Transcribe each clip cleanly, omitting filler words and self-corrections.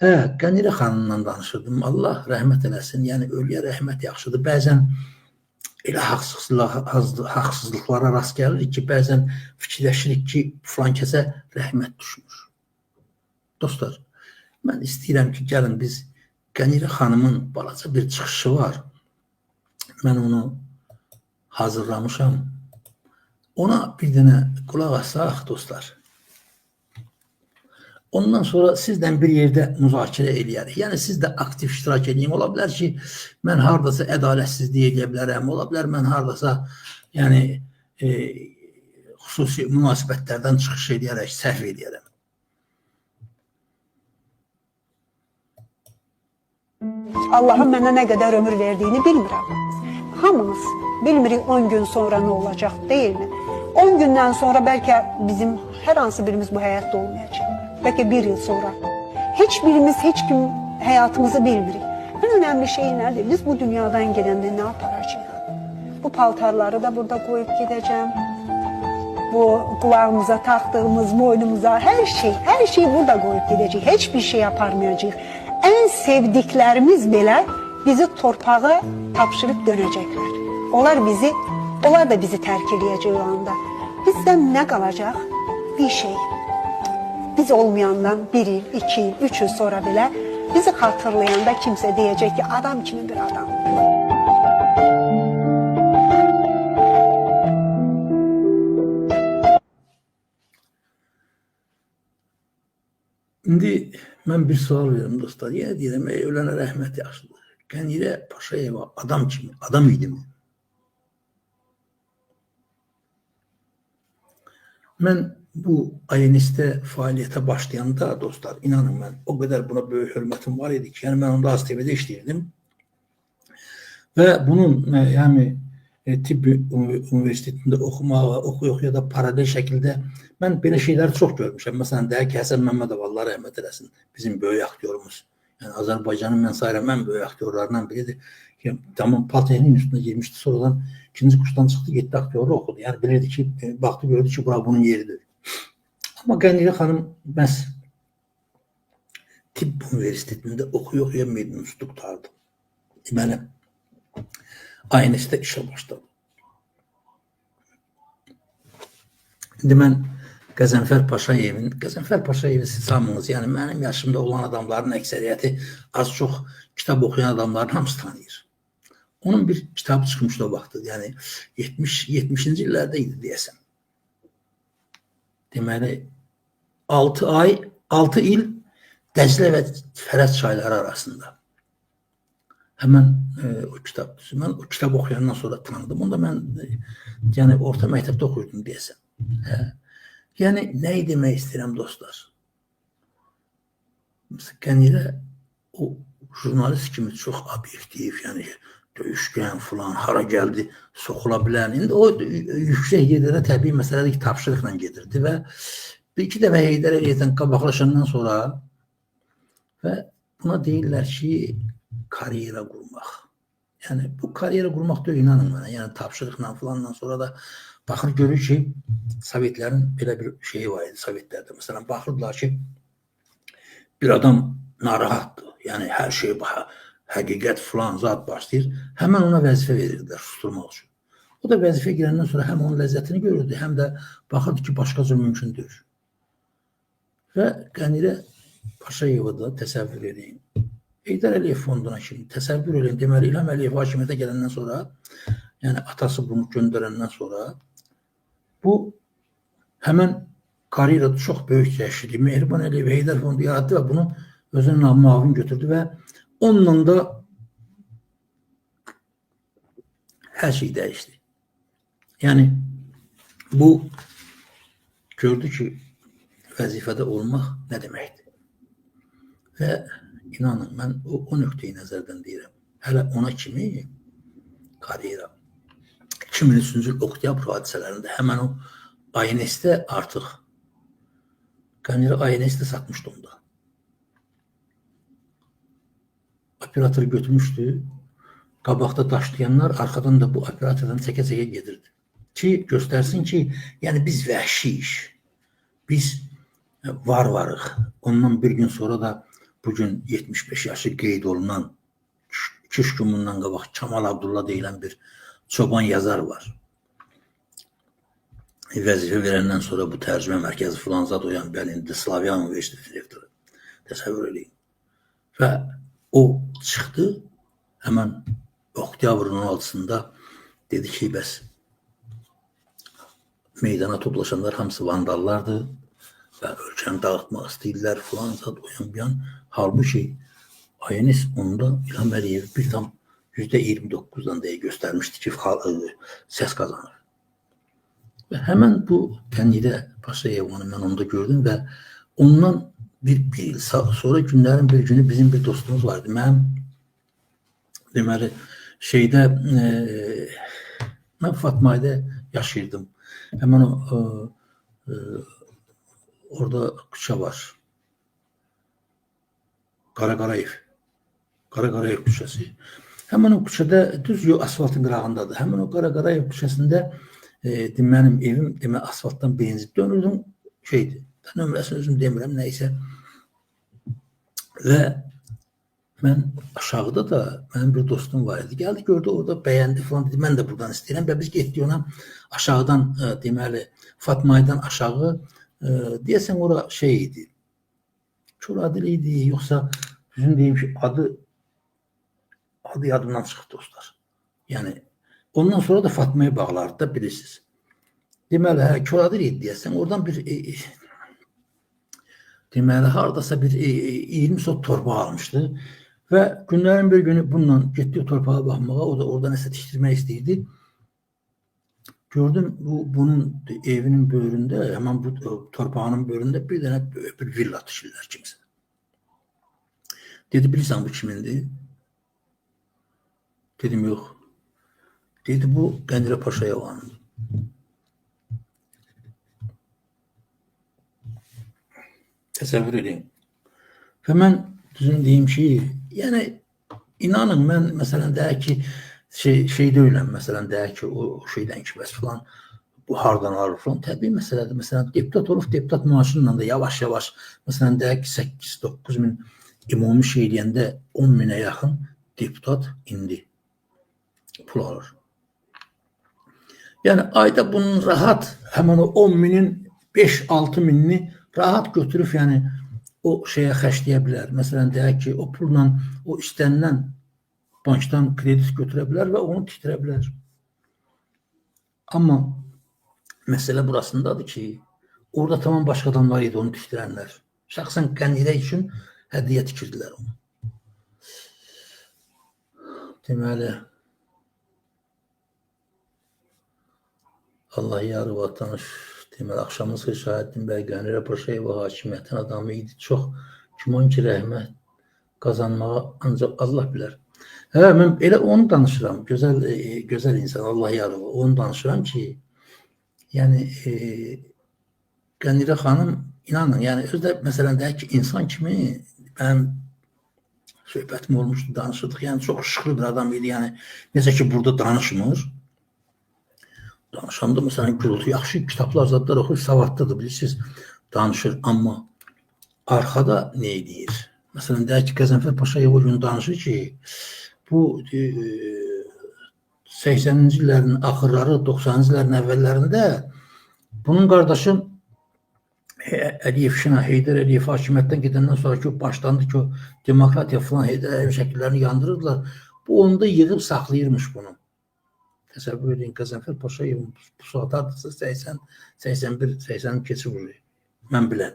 Hə, Qənirə xanımdan danışırdım. Allah rəhmət eləsin. Yəni ölüyə rəhmət yaxşıdır. Bəzən elə haqsızlıqlara rast gəlirik ki, bəzən fikirləşirik ki, filan kəsə rəhmət düşmür. Dostlar, mən istəyirəm ki, gəlin biz Qənirə xanımın balaca bir çıxışı var. Mən onu hazırlamışam. Ona bir dənə qulaq asaq, dostlar. Ondan sonra sizlə bir yerdə müzakirə eləyərik. Yəni siz də aktiv iştirak edin. Ola bilər ki, mən hardasa ədalətsizlik eləyə bilərəm. Ola bilər mən hardasa yəni xüsusi münasibətlərdən çıxış eləyərək səhv eləyərəm. Allahın mənə nə qədər ömür verdiyini bilmirəm. Hamımız bilmirik 10 gün sonra nə olacaq, deyilmi? 10 gündən sonra bəlkə bizim hər hansı birimiz bu həyatda olmayacaq. Bəlkə bir il sonra. Heç birimiz, heç kim həyatımızı bilmirik. En önemli şey nədir? Biz bu dünyadan gedəndə nə aparacağıq? Bu paltarları da burada qoyub gedəcəm. Bu kulağımıza taktığımız, boynumuza her şey burada qoyub gedəcəyik. Heç bir şey aparmayacağıq. En sevdiklerimiz belə bizi torpağa tapşırıb dönəcəklər. Onlar da bizi tərk eləyəcək o anda. Bizdən nə qalacaq? Bir şey. Biz olmayandan bir il, 2 il, 3 il sonra belə bizi xatırlayanda kimsə deyəcək ki, adam kimi bir adam. İndi mən bir sual verirəm dostlar. Yenə deyirəm, ölənə rəhmət yaxşıdır. Qənirə Paşayeva adam kimi, adam idi mi? Mən bu INS-də fəaliyyətə başlayanda dostlar, inanın mən o qədər buna böyük hörmətim var idi ki, yəni mən onda AzTV-də işləyirdim. Və bunun yəni Tibb Universitetində oxumağa, oxuya da paralel şəkildə mən belə şeyləri çox görmüşəm. Məsələn, deyək ki, Həsən Məmmədov, Allah rəhmət eləsin, bizim böyük aktyorumuz. Yəni Azərbaycanın mən sayıram ən böyük aktyorlarından biridir. Ki, tamam Politexnik üstünə girmişdi, sonradan ikinci kursdan çıxdı, getdi aktyorluq oxudu. Yəni bilirdi ki, baxdı, gördü ki, bura bunun yeridir. Amma Qənirə xanım məhz Tibb Universitetində oxuya-oxuya medinstitutu qurtardı. Deməli, INS-də işə başladı. İndi mən Qəzənfər Paşayevin, Qəzənfər Paşayevi siz hamınız, yəni mənim yaşımda olan adamların əksəriyyəti az çox kitab oxuyan adamların hamısı tanıyır. Onun bir kitabı çıxmışdı o vaxtı, yəni 70-ci illərdə idi deyəsən. Deməli, 6 il Dəclə və Fərəd çayları arasında. Həmən o kitab, mən o kitab oxuyandan sonra tanıdım. Onda mən yəni orta məktəbdə oxuyurdum deyəsən. Hə. Yəni nə demək istəyirəm dostlar? Məsələn, Qənirə o jurnalist kimi çox obyektiv, yəni döyüşkən filan, hara gəldi, soxula bilən. İndi o yüksək yerlərə təbii məsələdir ki, tapşırıqla gedirdi və bir iki dəfə Heydər Əliyevdən qabaqlaşandan sonra və buna deyirlər ki, karyera qurmaq. Yəni bu karyera qurmaq deyil, inanın mənə. Yəni tapşırıqla filandan sonra da baxır görür ki, Sovetlərin belə bir şeyi var idi Sovetlərdə. Məsələn, baxırdılar ki, bir adam narahatdır. Yəni hər şey həqiqət filan zat başlayır. Həmən ona vəzifə verirdilər susturmaq üçün. O da vəzifə girəndən sonra həm onun ləzzətini görürdü, həm də baxırdı ki, başqa cür mümkün deyil. Və Qənirə Paşayeva da təsəvvür edin. Heydər Əliyev fonduna kimi təsəvvür edin. Deməli, İlham Əliyev hakimiyyətə gələndən sonra, yəni atası bunu göndərəndən sonra bu həmən karyerada çox böyük dəyişiklik. Mehriban Əliyev Heydər fondu yaratdı və bunu özünün müavin götürdü və onunla da hər şey dəyişdi. Yəni bu gördü ki, vəzifədə olmaq nə deməkdir? Və inanın, mən o nöqteyi nəzərdən deyirəm. Hələ ona kimi karyera 2003-cü il oktyabr hadisələrində həmən o INS-də artıq Qənirə INS-də satmışdı onda. Operatoru götürmüşdü. Qabaqda daşlayanlar arxadan da bu operatordan çəkə-çəkə gedirdi. Ki, göstərsin ki, yəni biz vəhşiyik. Biz varvarıq. Ondan bir gün sonra da Bugün 75 yaşı qeyd olunan 2-3 gün bundan qabaq Kamal Abdullah deyilən bir çoban yazar var. Vəzifə verəndən sonra bu tərcümə mərkəzi filan zad oyan, bəli, indi Slavyan Universiteti direktoru. Təsəvvür eləyin. Və o çıxdı, həmən oktyabrın 16-sında dedi ki, bəs meydana toplaşanlar hamısı vandallardır və ölkəni dağıtmaq istəyirlər filan zad oyan bu yan. Halbuki INS onda İlham Əliyev 1,29%-dan deyə göstərmişdi ki, səs qazanır. Və həmən bu Qənirə Paşayevanı mən onda gördüm və ondan bir il sonra günlərin bir günü bizim bir dostumuz vardı. Mənim deməli şeydə mən Fatmayda yaşayırdım. Həmən o orada küçə var. Qaraqarayev. Qaraqarayev küçəsi. Həmən o küçədə düz yox asfaltın qırağındadır. Həmən o Qaraqarayev küçəsində mənim evim demək asfaltdan birinci dönürdüm şeydi. Nömrəsini özüm demirəm nəysə. Və mən aşağıda da mənim bir dostum var idi. Gəldi gördü orada bəyəndi falan dedi. Mən də buradan istəyirəm. Və biz getdik ona aşağıdan deməli Fatmaydan aşağı deyəsən ora şey idi. Kor Adil idi yoxsa düzün deyim ki adı yadımdan çıxdı dostlar. Yəni ondan sonra da Fatmaya bağlardı da bilirsiniz. Deməli hə Kor Adil idi deyəsən. Oradan bir deməli hardasa bir 20 sot torpaq almışdı. Və günlərin bir günü bununla getdik torpağa baxmağa, o da orada nəsə tikdirmək istəyirdi. Gördüm bunun evinin böyründə, həmən bu torpağının böyründə bir dənə böyük bir villa tikirlər kimsə. Dedi, bilirsən bu kimindir? Dedim, yox. Dedi, bu Qənirə Paşayevanındır. Təsəvvür edin. Və mən düzün deyim ki, yəni inanın mən məsələn deyək ki, şey deyiləm, məsələn deyək ki, o şeydən ki, bəs filan bu hardan alır filan, təbii məsələdir. Məsələn, deputat olub, deputat maaşıyla da yavaş-yavaş, məsələn deyək ki, 8-9 min ümumi şey eləyəndə 10 minə yaxın deputat indi pul alır. Yəni ayda bunun rahat, həmən o 10 minin 5-6 minini rahat götürüb, yəni o şeyə xərcləyə bilər. Məsələn, deyək ki, o pulla o istənilən bankdan kredit götürə bilər və onu tikdirə bilər. Amma məsələ burasındadır ki, orada tamam başqa adamlar idi onu tikdirənlər. Şəxsən Qənirə üçün hədiyyə tikirdilər onu. Deməli, Allah yarı vatanış. Deməli, axşamınız xeyir Şahaəddin bəy, Qənirə Paşayeva hakimiyyətin adamı idi. Çox güman ki, rəhmət qazanmağa ancaq Allah bilər. Hə, mən elə onu danışıram. Gözəl, gözəl insan, Allah yarı. Onu danışıram ki, yəni Qənirə xanım, inanın, yəni özü də məsələn deyək ki, insan kimi mənim söhbətim olmuşdu, danışırdıq. Yəni çox işıqlı bir adam idi. Yəni necə ki, burada danışmır. Danışanda məsələn gürültü, yaxşı kitablar, zadlar oxuyur, savadlıdır, bilirsiniz, danışır. Amma arxada nə eləyir? Məsələn, deyək ki, Qəzənfər Paşayev o gün danışır ki, bu 80-ci illərin axırları, 90-cı illərin əvvəllərində bunun qardaşı Əliyev Şina, Heydər Əliyev hakimiyyətdən gedəndən sonra ki, başlandı ki, o demokratiya filan Heydər Əliyev şəkillərini yandırırdılar. Bu onda yığıb saxlayırmış bunu. Təsəvvür edin, Qəzənfər Paşayev bu saat hardasa 80, 81, 80 keçib vurur. Mən bilən.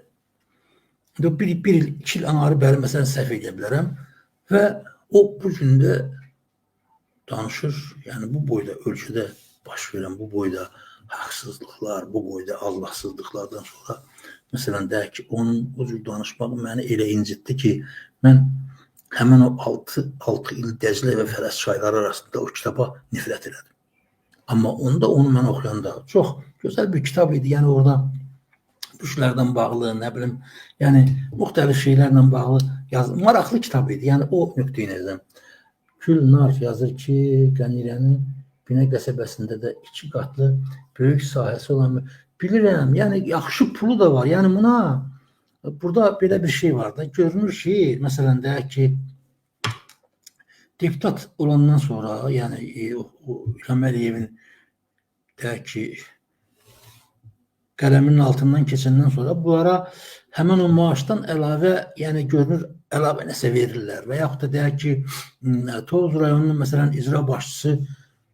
Bir il, 2 il anarı bəri məsələn səhv edə bilərəm və o bu gün də danışır. Yəni bu boyda ölkədə baş verən bu boyda haqsızlıqlar, bu boyda allahsızlıqlardan sonra məsələn deyək ki, onun o cür danışmağı məni elə incitdi ki, mən həmən o 6 il Dəclə və Fərəz çayları arasında o kitaba nifrət elədim. Amma onda onu mən oxuyanda çox gözəl bir kitab idi. Yəni orada quşlardan bağlı, nə bilim, yəni müxtəlif şeylərlə bağlı yazı, maraqlı kitab idi. Yəni o nöqteyi nəzərdən. Gülnar yazır ki, Qənirənin Binə qəsəbəsində də 2 qatlı böyük sahəsi olan, bilirəm, yəni yaxşı pulu da var. Yəni buna Burada belə bir şey var da, görünür ki, məsələn deyək ki, deputat olandan sonra, yəni İlham Əliyevin deyək ki, qələminin altından keçəndən sonra bu ara həmən o maaşdan əlavə, yəni görünür əlavə nəsə verirlər və yaxud da deyək ki, Tovuz rayonunun məsələn icra başçısı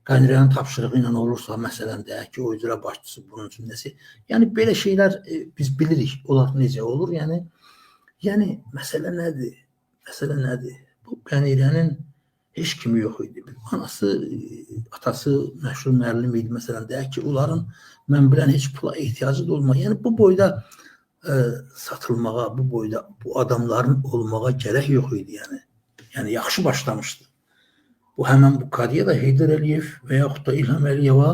Qənirənin tapşırığı ilə olursa, məsələn deyək ki, o icra başçısı bunun üçün nəsə, yəni belə şeylər biz bilirik, onlar necə olur, yəni məsələ nədir? Məsələ nədir? Bu Qənirənin heç kimi yox idi. Anası, atası məşhur müəllim idi, məsələn deyək ki, onların mən bilən heç pula ehtiyacı da olmaz. Yəni bu boyda satılmağa, bu boyda bu adamların olmağa gərək yox idi yəni. Yəni yaxşı başlamışdı. Bu həmən bu karyera Heydər Əliyev və yaxud da İlham Əliyeva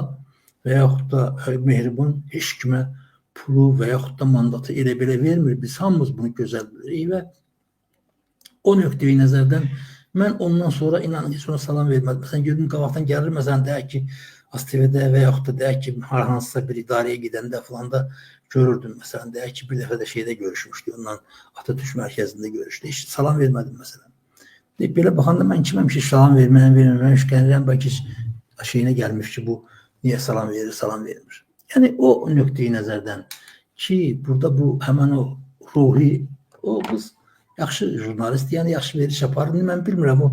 və yaxud da Mehriban heç kimə pulu və yaxud da mandatı elə belə vermir. Biz hamımız bunu gözəl bilirik və o nöqteyi nəzərdən mən ondan sonra inanın heç ona salam vermədim. Məsələn, gördüm qabaqdan gəlir, məsələn deyək ki, AzTV-də və yaxud da deyək ki, hər hansısa bir idarəyə gedəndə falan da görürdüm. Məsələn, deyək ki, bir dəfə də şeydə görüşmüşdük, ondan Atatürk mərkəzində görüşdük. Heç salam vermədim məsələn. Belə baxanda mən kiməm ki, salam verməyəm, verməyəm, şikayətləyəm, bəlkə şeyinə gəlmiş ki, bu niyə salam verir, salam vermir. Yəni o nöqteyi nəzərdən ki, burada bu həmən o ruhi, o qız yaxşı jurnalist, yəni yaxşı veriş aparır. Mən bilmirəm, o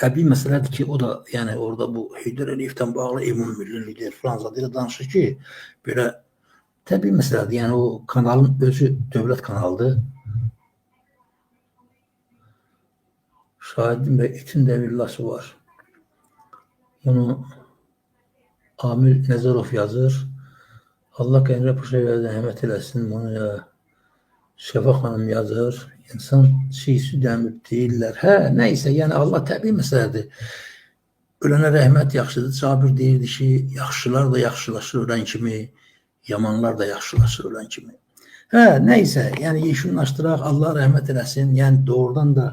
təbii məsələdir ki, o da yəni orada bu Heydər Əliyevdən bağlı ümummilli lider falan zad ilə danışır ki, belə təbii məsələdir. Yəni o kanalın özü dövlət kanalıdır. Şahidin bəy, itin də villası var. Bunu Amil Nəzərov yazır. Allah Qənirə Paşayevə rəhmət eləsin. Bunu ya Şəfa xanım yazır. İnsan çiğ süd əmib deyirlər. Hə, nəysə, yəni Allah təbii məsələdir. Ölənə rəhmət yaxşıdır. Cabir deyirdi ki, yaxşılar da yaxşılaşır ölən kimi, yamanlar da yaxşılaşır ölən kimi. Hə, nəysə, yəni yekunlaşdıraq, Allah rəhmət eləsin. Yəni doğrudan da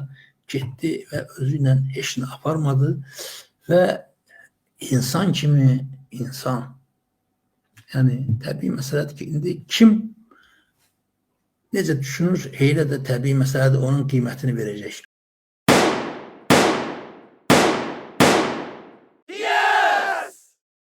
getdi və özü ilə heç nə aparmadı və insan kimi insan. Yəni təbii məsələdir ki, indi kim necə düşünür, elə də təbii məsələdir, onun qiymətini verəcək.